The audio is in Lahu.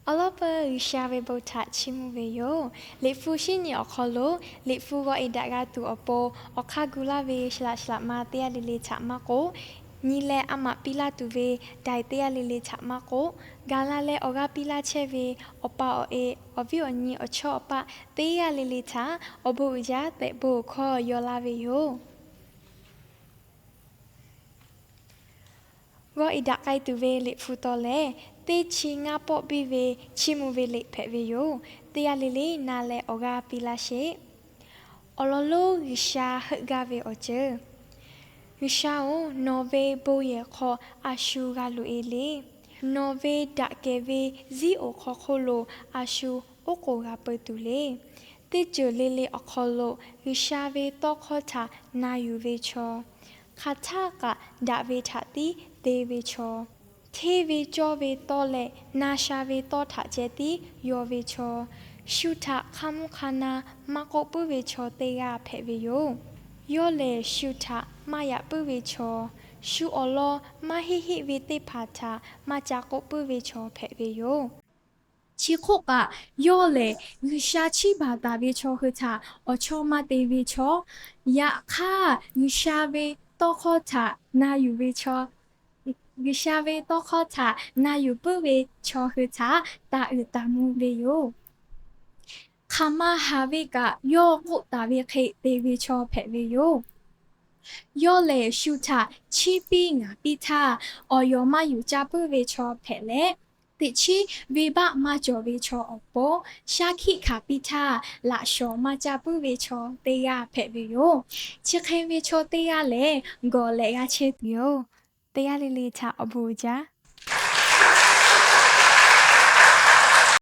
Awˬ lawn peuˬ, G'uiˬsha ve bon htaꞈ chiˇ mvuh ve yoˬ. Liꞈ hpu shinˉ nyi awˬ hk'aw lo, Liꞈ hpu g'aw e daꞈ g'a tuˬ awˬ pon awˬ hk'aˇ gu laˇ ve shaˍ laꞈ shaˍ laꞈ ma teˇ g'aˇ le le htaꞈ maˇ k'oˆ, nyi leh a maꞈ piˇ laˇ tuˬ ve daiˍ teˇ g'aˇ le le htaꞈ maˇ k'oˆ, gaˬ la leh awˬ g'aˇ piˇ laˇ chehˇ ve awˬ pa awˬ e, awˬ viˉ awˬ nyi awˬ chawˇ awˬ paˆ teˇ g'aˇ le le htaꞈ awˬ bon uiˍ jaˇ tehꞈ bon awˬ hkawˇ yaw laˇ ve yoˬ. G'aw e daꞈ k'ai tuˬ ve Liꞈ hpu taw lehˬ, teˇ chi ngaˇ pawˆ biˇ ve chiˇ mvuh ve liꞈ hpehꞈ ve yoˬ. Teˇ g'aˇ le le na leh awˬ g'aˇ piˇ laˇ sheˍ. Awˬ lawn lonˉ G'uiˬsha heuˆ gaˇ ve awˬ ceuˬ. G'uiˬsha-oˬ, nawˬ ve bon yehˬ hk'aw a shu g'a loꞈ e le. Nawˬ ve daꞈ kehˬ ve ziˉ oˍ hk'aw hk'oˆ lo a shu oˉ k'oˍ g'a peu tuˬ le. Teˇ ceuˬ le le awˬ hk'aw lo G'uiˬsha ve tawˇ hkawˇ htaꞈ na yuˬ ve chaw, hk'aˬ htaˆ kaꞈ daꞈ ve htaꞈ tiˉ te ve chaw, hteˇ ve cawˇ ve tawˇ leh na sha ve tawˇ htaꞈ ceh tiˉ yaw ve chaw, shu htaꞈ hk'a mvuhˇ hk'a na maˇ k'oˆ puiˉ ve chaw teˇ g'aˇ hpehꞈ ve yoˬ. Yawˇ lehˬ, shu htaꞈ maˇ yaꞈ puiˉ ve chaw, shu awˬ lawn maˇ heˆ heˆ ve teˇ hpaˍ htaꞈ maˇ ca k'oˆ puiˉ ve chaw hpehꞈ ve yoˬ. Chi hk'oˆ kaꞈ, yawˇ lehˬ G'uiˬsha chiˇ baˬ taˍ ve chaw hui htaꞈ awˬ chawˇ maˇ te ve chaw, yaꞈ hk'aˇ G'uiˬsha ve tawˇ hkawˇ htaꞈ na yuˬ ve chaw, G'uiˬsha ve tawˇ hkawˇ htaꞈ na yuˬ puiˉ ve chaw hui htaꞈ taˍ uiˍ taˍ mvuh ve yoˬ. Hk'aˬ ma haˍ ve kaꞈ yawˇ k'oˆ taˍ ve hk'e te ve chaw hpehꞈ ve yoˬ. Yawˇ lehˬ, shu htaꞈ chiˇ piˇ ngaˍ piˇ htaˇ, awˬ yawˬ maˇ yuˬ caˇ puiˉ ve chaw hpehꞈ leh, teꞈ chiˉ venˇbaˆ maˇ cawˬ ve chaw awˬ pon, shaˉ hkiˆ hkanˍ piˇ htaˇ, laꞈ shawˍ maˇ caˇ puiˉ ve chaw teˇ g'aˇ hpehꞈ ve yoˬ. Chi hk'e ve chaw teˇ g'aˇ lehˬ, gawˬ lehꞈ g'a chehˇ tuˬ yoˬ. Teˇ g'aˇ le le htaꞈ awˬ bon uiˍ jaˇ.